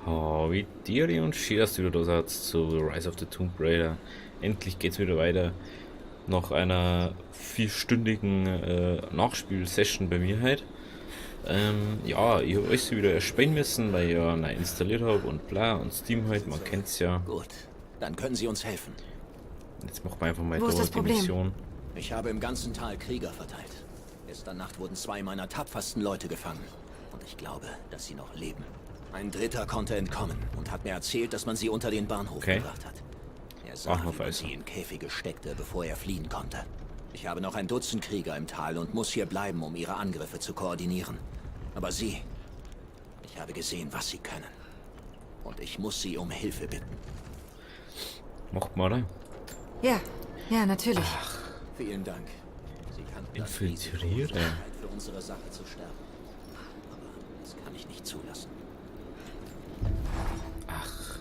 Howdy Tiere und schön, dass du wieder da seid zu Rise of the Tomb Raider. Endlich geht's wieder weiter. Nach einer vierstündigen Nachspiel-Session bei mir heute. Ja, ich hab alles wieder erspielen müssen, weil ich ja neu installiert hab und bla und Steam halt, man kennt's ja. Gut, dann können Sie uns helfen. Jetzt machen wir einfach mal Wo ist da das die Problem? Mission. Ich habe im ganzen Tal Krieger verteilt. Gestern Nacht wurden zwei meiner tapfersten Leute gefangen. Und ich glaube, dass sie noch leben. Ein Dritter konnte entkommen und hat mir erzählt, dass man sie unter den Bahnhof gebracht hat. Er sah, Bahnhof wie man also. sie in Käfige steckte, bevor er fliehen konnte. Ich habe noch ein Dutzend Krieger im Tal und muss hier bleiben, um ihre Angriffe zu koordinieren. Aber sie... Ich habe gesehen, was sie können. Und ich muss sie um Hilfe bitten. Macht man, oder? Ja, ja, natürlich. Ach. Vielen Dank. Sie kannten das Infiltriere. Risiko, für unsere Sache zu sterben. Aber das kann ich nicht zulassen. Ach,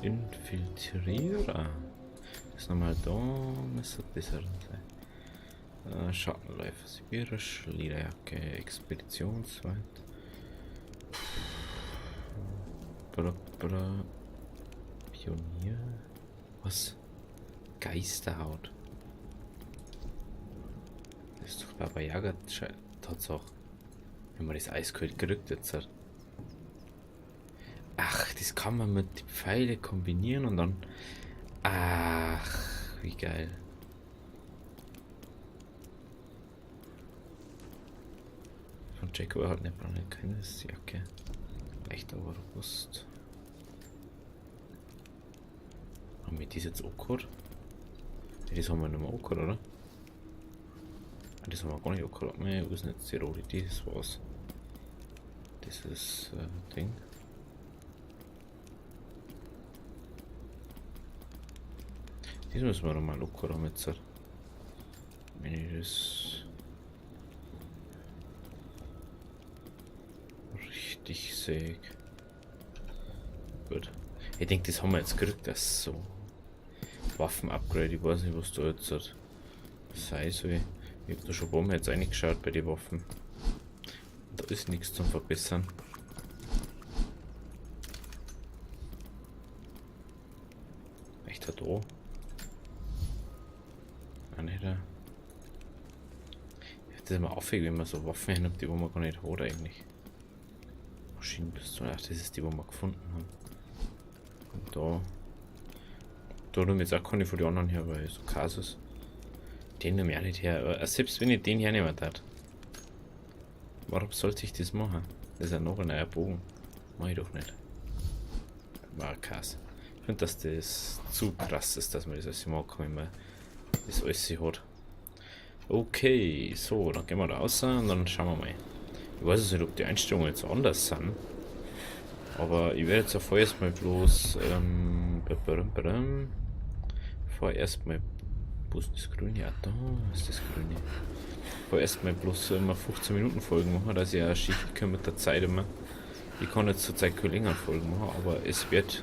Infiltrierer. Ist nochmal da, müsste das sein. Schattenläufer, Sibirisch, Lederjacke, Expeditionsweit. Bra, bra. Pionier. Was? Geisterhaut. Das ist doch Baba Yaga. Tatsache. Wenn man das eiskalt gerückt jetzt hat. Ach, das kann man mit den Pfeile kombinieren und dann. Ach, wie geil. Von Jacob hat nicht brauche keine Jacke. Leicht, aber robust. Haben wir das jetzt auch gehabt? Ja, das haben wir nicht mehr angehört, oder? Ah, das haben wir gar nicht angehört. Nee, wo ist denn jetzt die rote? Das war's. Das ist Ding. Das müssen wir nochmal angehört haben jetzt. Wenn ich das richtig sehe. Gut. Ich denke, das haben wir jetzt gekriegt, das so. Waffen-Upgrade, ich weiß nicht, was da jetzt hat. Sei soll. Ich hab da schon ein paar Mal jetzt reingeschaut bei den Waffen. Da ist nichts zum Verbessern. Echt da? Ah, nicht da. Ich hab das immer aufregend, wenn man so Waffen hat, die wo man gar nicht hat eigentlich. Maschinenpistole, ach, das ist die, wo wir gefunden haben. Und da. Da nehme ich jetzt auch keine von den anderen her, weil so Kasus. Den nehme ich auch nicht her. Aber selbst wenn ich den hernehmen darf. Warum sollte ich das machen? Das ist ja noch ein neuer Bogen. Mach ich doch nicht. War krass. Ich finde, dass das zu krass ist, dass man das alles machen kann, wenn man das alles hat. Okay, so, dann gehen wir da raus und dann schauen wir mal. Ich weiß jetzt nicht, ob die Einstellungen jetzt anders sind. Aber ich werde jetzt auch vorerst mal bloß vorerst mal, wo ist das Grüne? Ja, da ist das Grüne. Vorerst mal bloß immer 15 Minuten Folgen machen, dass ich auch schicht kann mit der Zeit immer. Ich kann jetzt zurzeit keine längeren Folgen machen, aber ich werde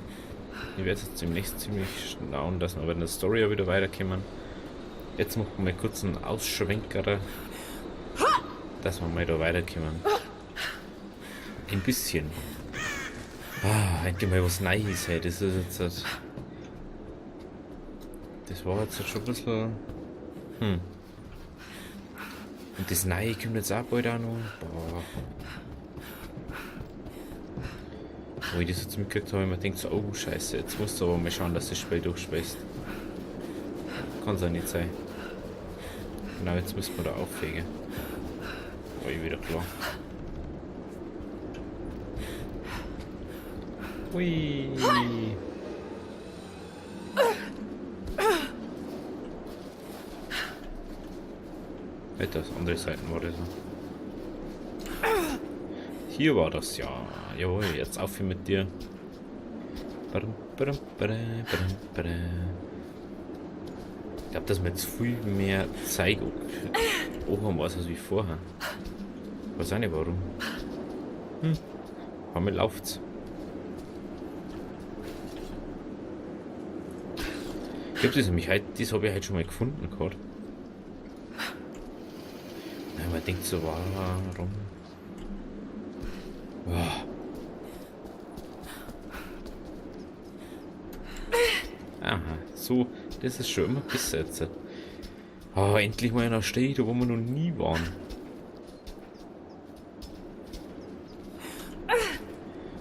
jetzt demnächst ziemlich schauen, dass wir bei der Story ja wieder weiterkommen. Jetzt machen wir mal kurz einen Ausschwenker, dass wir mal da weiterkommen. Ein bisschen. Ah, endlich mal was Neues, hey. Das ist jetzt halt, das war jetzt halt schon ein bisschen. Und das Neue kommt jetzt auch bald auch noch. Boah. Wo ich das jetzt mitgekriegt habe, ich mir gedacht so, oh Scheiße, jetzt musst du aber mal schauen, dass du das Spiel durchspielst. Kann's auch nicht sein. Genau, jetzt müssen wir da auffegen. War ich wieder klar. Hui. Etwas andere Seiten war das. Hier war das ja. Jawohl, jetzt auf hier mit dir. Badum, badum, badum, badum, badum. Ich glaub, dass wir jetzt viel mehr Zeug auch haben, als wie vorher. Ich weiß auch nicht warum. Aber mir läuft's. Ich hab das nämlich heute, das hab ich heute schon mal gefunden gehabt. Ja, man denkt so, warum? Oh. so, das ist schon immer besser jetzt. Ah, endlich mal einer steht, wo wir noch nie waren.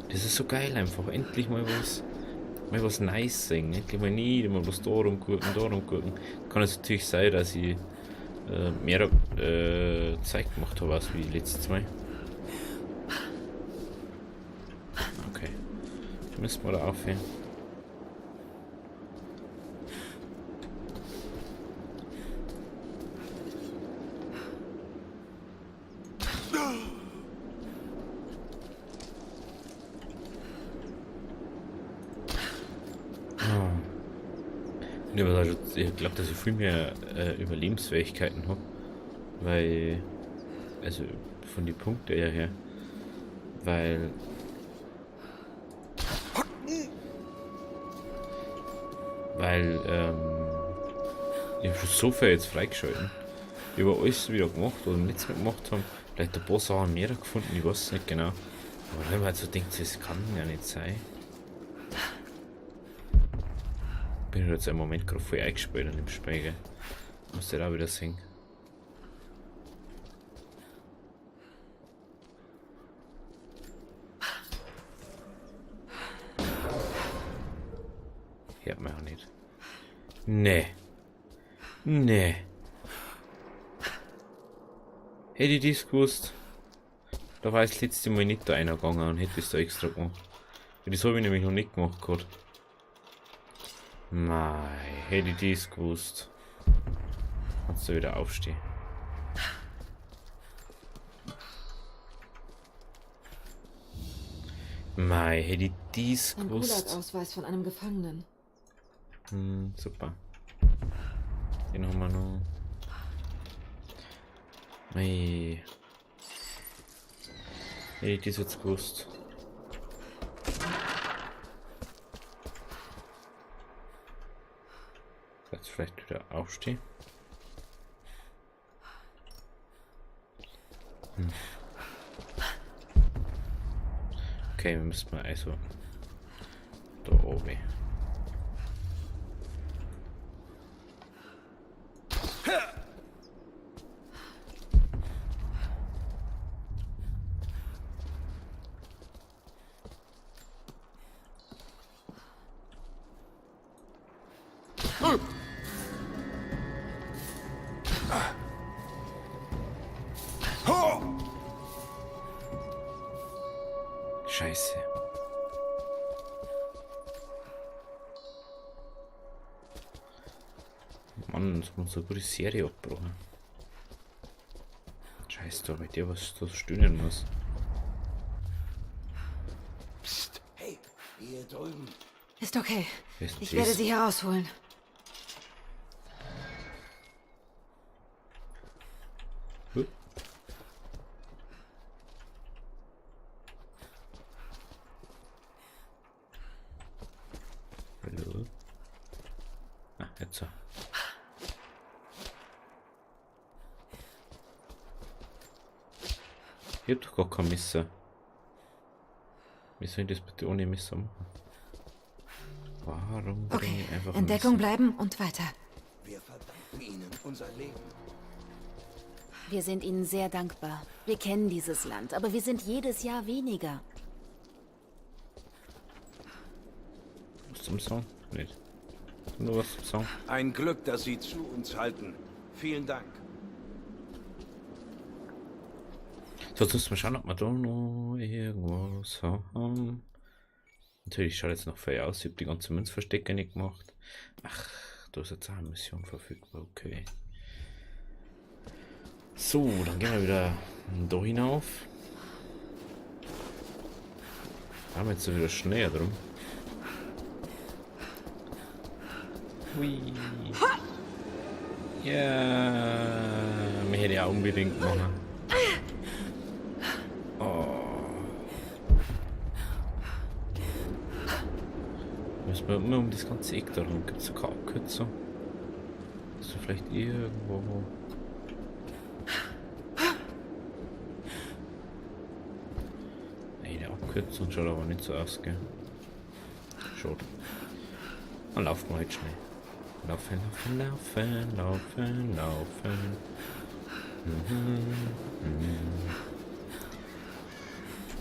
Das ist so geil einfach. Endlich mal was nice sehen. Endlich mal nie, immer bloß da rumgucken, da rumgucken. Kann es natürlich sein, dass ich mehr Zeit gemacht habe als wie letztes Mal. Okay. Müssen wir da aufhören. Ich glaube, dass ich viel mehr Überlebensfähigkeiten habe, weil, also von den Punkten her, weil ich habe schon so viel jetzt freigeschalten. Ich habe alles wieder gemacht, was wir letztes Mal gemacht haben. Vielleicht ein paar Sachen mehr gefunden, ich weiß es nicht genau. Aber wenn man halt so denkt, das kann ja nicht sein. Bin jetzt im Moment gerade voll eingespielt an dem Spiegel. Muss der auch wieder sehen. Hört man auch nicht. Nee. Nee. Hätte ich das gewusst. Da war das letzte Mal nicht da einer gegangen und hätte es da extra gemacht. Das habe ich nämlich noch nicht gemacht gerade. Mei, hätte ich das gewusst. Kannst du wieder aufstehen. Mei, hätte ich dies gewusst. Ein Gulag-Ausweis von einem Gefangenen. Hm, super. Den haben wir noch. Mei. Hätte ich das jetzt gewusst. Jetzt vielleicht wieder aufstehen. Hm. Okay, wir müssen mal also da oben. Scheiße. Mann, das muss so eine gute Serie abgebrochen. Scheiße, da bei dir was das stöhnen muss. Psst, hey, hier drüben. Ist okay. Ich werde sie herausholen. Huh? Hallo? Ah, jetzt so. Ich hab doch gar kein Messer. Wie soll ich das bitte ohne Messer machen? Warum okay, ich einfach in Deckung bleiben und weiter. Wir verdanken Ihnen unser Leben. Wir sind Ihnen sehr dankbar. Wir kennen dieses Land, aber wir sind jedes Jahr weniger. Was zum Song? Nicht. Nur was zum Song. Ein Glück, dass Sie zu uns halten. Vielen Dank. So, jetzt müssen wir schauen, ob wir da noch irgendwas haben. Natürlich schaut jetzt noch fair aus. Ich habe die ganze Münzverstecke nicht gemacht. Ach, da ist jetzt auch eine Mission verfügbar. Okay. So, dann gehen wir wieder da hinauf. Da haben wir jetzt wieder Schnee drum. Hui. Ja, mir hätte ich auch unbedingt machen. Oh. Müssen wir immer um das ganze Eck da rum. Gibt es sogar Abkürzung? Ist da vielleicht irgendwo. Ey, die Abkürzung schaut aber nicht so aus, gell? Schade. Dann laufen wir halt schnell. Laufen, laufen, laufen, laufen, laufen.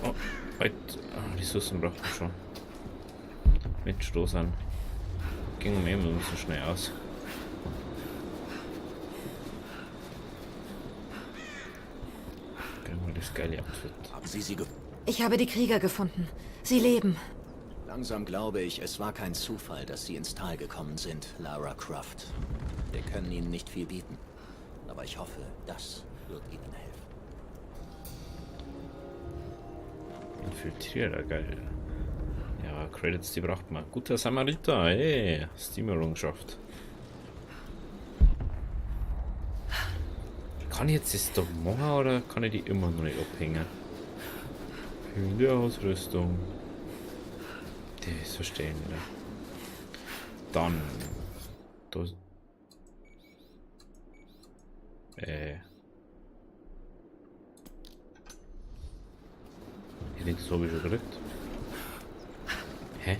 Oh, wait. Ah, die Ressourcen braucht man schon. Mit Stoß an. Ging mir immer so schnell aus. Kriegen wir das geile Outfit. Haben Sie sie Ich habe die Krieger gefunden. Sie leben. Langsam glaube ich, es war kein Zufall, dass Sie ins Tal gekommen sind, Lara Croft. Wir können Ihnen nicht viel bieten. Aber ich hoffe, das wird Ihnen helfen. Infiltrierer, geil. Ja, Credits, die braucht man. Guter Samariter, ey. Steam-Errungenschaft. Kann ich jetzt das da machen oder kann ich die immer noch nicht abhängen? Fehlende Ausrüstung. Das verstehe ich nicht. Dann. Da. Ich denke, das habe ich schon gekriegt. Hä?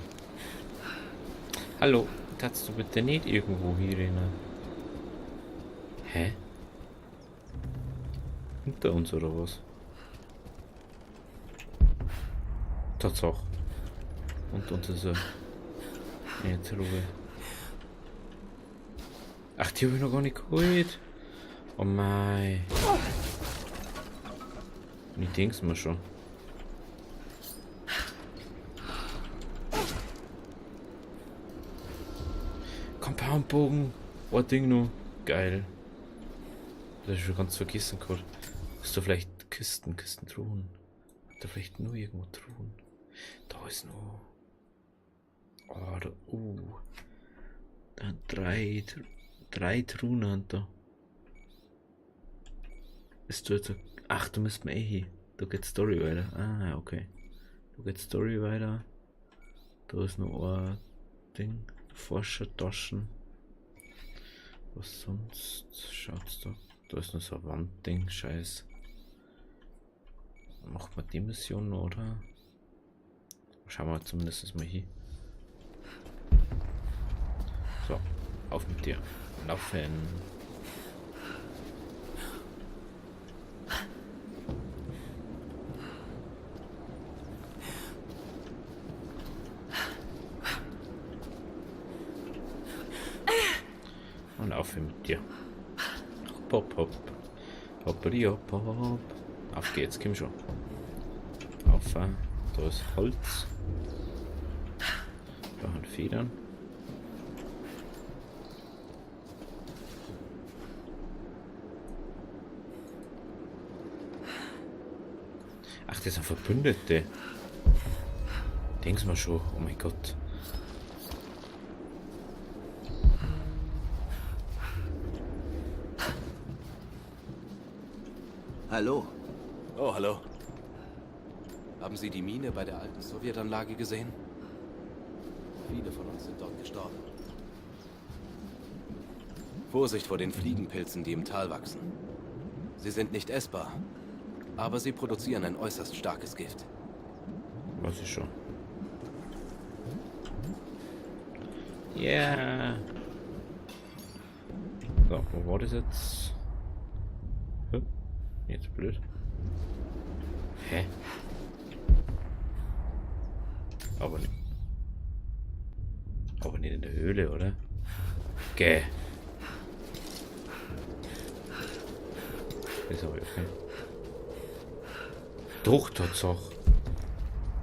Hallo, darfst du bitte nicht irgendwo hier rein? Hä? Hinter uns oder was? Tatsache. Und unter so eine Truhe. Ach, die habe ich noch gar nicht geholt. Oh mein. Ich denk's mir schon. Compoundbogen. Oh, Ding nur. Geil. Das hab ich schon ganz vergessen gehabt. Hast du vielleicht Kisten, Kistentruhen? Hat da vielleicht nur irgendwo Truhen? Da ist noch. Oh, da. Da drei Truhen haben da. Ist du jetzt. Ach, du müsst mir eh hin. Da geht Story weiter. Ah, okay. Da geht Story weiter. Da ist noch ein Ding. Forschertaschen. Was sonst? Schaut's da. Da ist noch so ein Wandding. Scheiß. Macht man die Mission noch, oder? Schauen wir zumindest mal hier. So, auf mit dir. Laufen. Und auf mit dir. Hopp, hopp, hopp. Hoppeli, hopp, hopp. Auf geht's, komm schon. Auf, da ist Holz. Da haben Federn. Ach, das sind Verbündete. Denk's mal schon. Oh mein Gott. Hallo. Oh, hallo. Haben Sie die Mine bei der alten Sowjetanlage gesehen? Viele von uns sind dort gestorben. Vorsicht vor den Fliegenpilzen, die im Tal wachsen. Sie sind nicht essbar, aber sie produzieren ein äußerst starkes Gift. Weiß ich schon. Yeah. So, wo war das jetzt? Hä? Jetzt blöd. Hä? Aber nicht. Aber nicht in der Höhle, oder? Gäh. Das ist aber okay. Doch, Tatsache.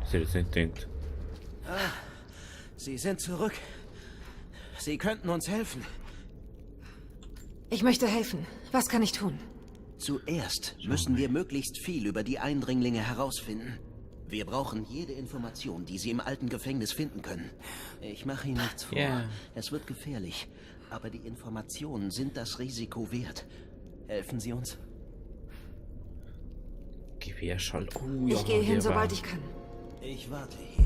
Das hätte ich jetzt nicht gedacht. Ah, Sie sind zurück. Sie könnten uns helfen. Ich möchte helfen. Was kann ich tun? Zuerst müssen wir möglichst viel über die Eindringlinge herausfinden. Wir brauchen jede Information, die Sie im alten Gefängnis finden können. Ich mache Ihnen nichts vor. Yeah. Es wird gefährlich. Aber die Informationen sind das Risiko wert. Helfen Sie uns? Gewehrschall. Oh, ja, Ich gehe hin, der sobald war ich kann. Ich warte hier.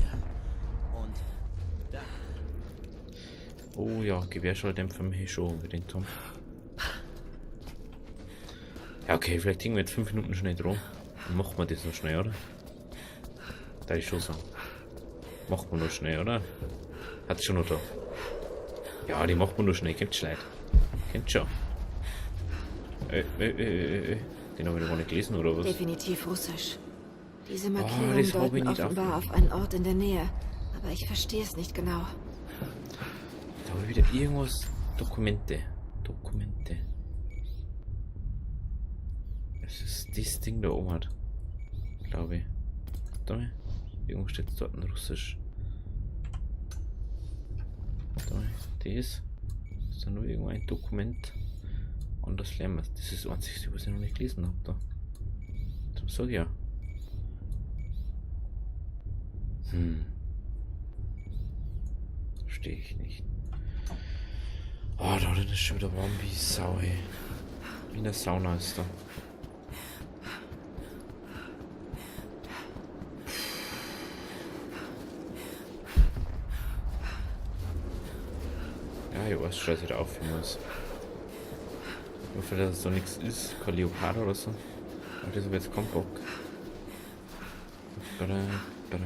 Und danke. Oh ja, Gewehrschalldämpfer mache ich schon unbedingt, Tom. Ja, okay, vielleicht kriegen wir jetzt 5 Minuten schnell dran. Dann machen wir das noch schnell, oder? Da ich schon sagen. Machen wir noch schnell, oder? Hat schon noch da. Ja, die macht man nur schnell. Kennt schon Leute. Kennt schon. Den habe ich noch gar nicht gelesen, oder was? Definitiv russisch. Diese Oh, Markierungen das hab ich deuten nicht offenbar auf. auf einen Ort in der Nähe. Aber ich verstehe es nicht genau. Da habe ich wieder irgendwas. Dokumente. Dokumente. Es ist das Ding da oben hat. Glaube ich. Warte mal. Irgendwo steht dort in Russisch. Warte mal. Das. Ist da nur irgendwo ein Dokument? Anders lernen wir. Das ist das Einzige, was ich noch nicht gelesen hab da. Darum sag ich ja. Verstehe ich nicht. Oh, da drin ist schon wieder warm wie Sau, ey. Wie in der Sauna ist da. Ja, ich weiß schon, dass ich da aufhören muss. Ich hoffe, dass da nichts ist. Kein Leopard oder so. Aber das habe ich jetzt keinen Bock. Bada, bada.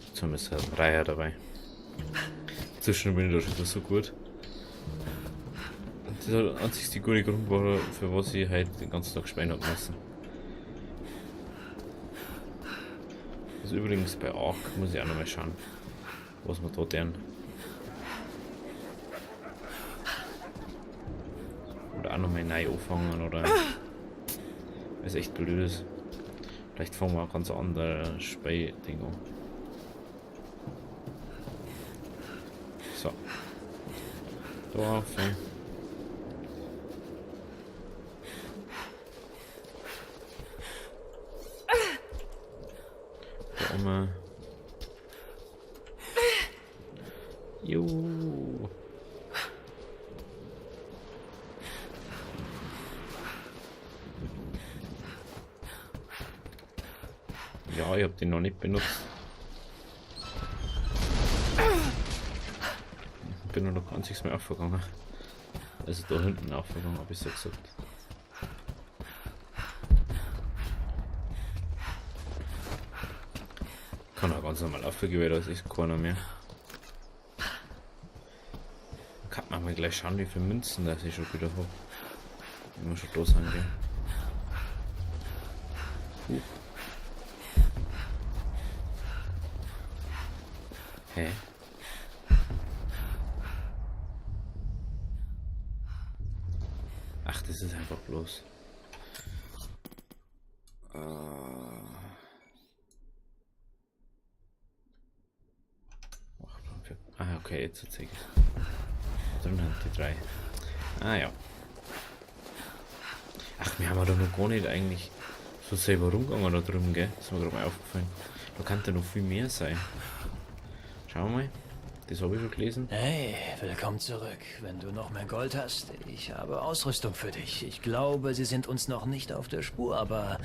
Jetzt haben wir so einen Reiher dabei. Inzwischen bin ich da schon wieder so gut. Und das ist halt einzig die gute Grund, war, für was ich halt den ganzen Tag spielen hab müssen. Also übrigens bei Ark muss ich auch nochmal schauen, was wir da tun. Oder auch nochmal neu anfangen oder. Was echt blöd ist. Vielleicht fangen wir auch ganz andere Spiel-Ding an. So. Da auf. Da oben. Jo. Ja, ich hab den noch nicht benutzt. Ich bin nur noch ganz nichts mehr aufgegangen. Also da hinten aufgegangen, hab ich so gesagt. Kann auch ganz normal aufgehen, da ist keiner mehr. Kann man mal gleich schauen, wie viele Münzen das ich schon wieder hab. Wenn wir schon da sind, gell? Huch. Hä? Ach, das ist einfach bloß. Ah, okay, jetzt zeig ich's. Drin haben die drei. Ah ja. Ach, wir haben ja da noch gar nicht eigentlich so selber rumgegangen da drüben, gell? Das ist mir gerade mal aufgefallen. Da kann da noch viel mehr sein. Schauen wir mal. Das habe ich schon gelesen. Hey, willkommen zurück. Wenn du noch mehr Gold hast, ich habe Ausrüstung für dich. Ich glaube, sie sind uns noch nicht auf der Spur, aber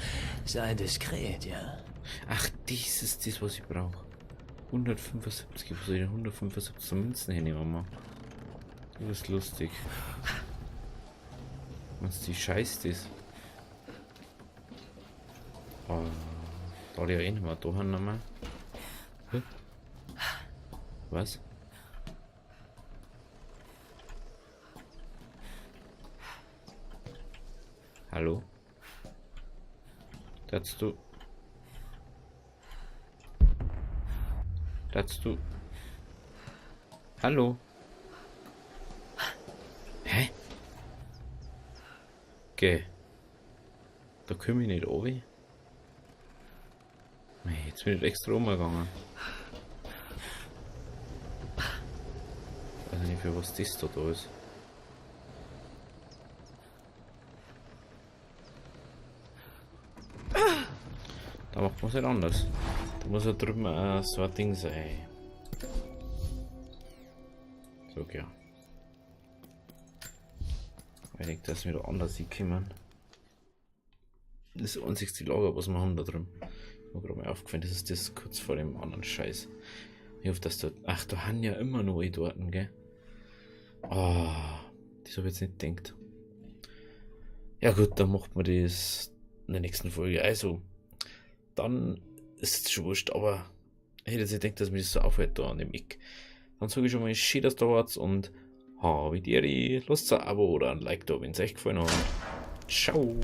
sei diskret, ja? Ach, das ist das, was ich brauche. 175, wo soll ich denn 175 Münzen hernehmen, Mann? Du bist lustig. Was die Scheiße ist. Oh, da die eh nicht mehr. Da haben wir nochmal. Hä? Was? Hallo? Darfst du? Darfst du? Hallo? Hä? Geh. Da komm ich nicht runter. Mei, jetzt bin ich extra rumgegangen. Ich weiß nicht, für was das da ist. Da macht man's halt anders. Da muss ja drüben auch so ein Ding sein. So, ja. Ich denke, dass wir da anders hinkommen. Das ist das einzigste Lager, was wir haben da drüben. Mir gerade mal aufgefallen, das ist das kurz vor dem anderen Scheiß. Ich hoffe, dass da. Ach, da haben ja immer noch dort, gell? Oh, das habe ich jetzt nicht gedacht. Ja gut, dann macht man das in der nächsten Folge. Also, dann ist es schon wurscht, aber ich hätte jetzt nicht gedacht, dass mich das so aufhält da an dem Eck. Dann sage ich schon mal, schön, dass da wart und habe die Ehre. Lasst ein Abo oder ein Like da, wenn es euch gefallen hat. Ciao.